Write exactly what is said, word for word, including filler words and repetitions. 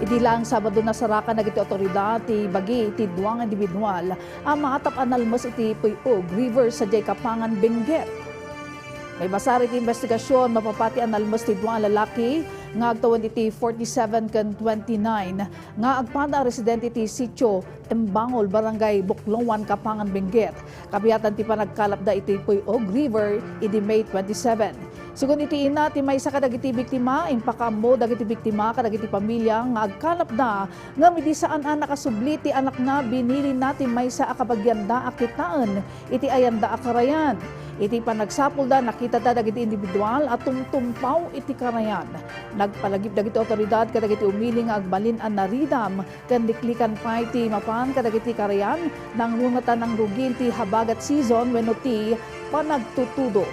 Idi lang Sabado, nasarakan dagiti awtoridad ti bagi iti dua nga individual a maatap a nalmes iti Puyog River sadiay Kapangan, Benguet. Maibasar iti investigasyon, mapapati a nalmes ti dua a lalaki nga agtawen iti forty-seven ken twenty-nine nga agpada a residente iti Sitio Embangol, Barangay Bukloan, Kapangan, Benguet. Kabiatan ti panagkalapda iti Puyog River idi May twenty-seven. Sigun iti ina ti maysa kadagiti biktima, impakaammo dagiti biktima kadagiti pamilia nga agkalapda ngem idi saan a nakasubli ti anakna, binilina ti maysa a kabagianda a kitaen iti ayanda a karayan. Iti panagsapulda, nakitada dagiti individual a tumtumpaw iti karayan. Nagpalagip dagiti awtoridad kadagiti umili nga agbalin a naridam ken liklikan pay ti mapan kadagiti karayan. Nangruna ta nangrugin ti habagat season wenno ti panagtutudo.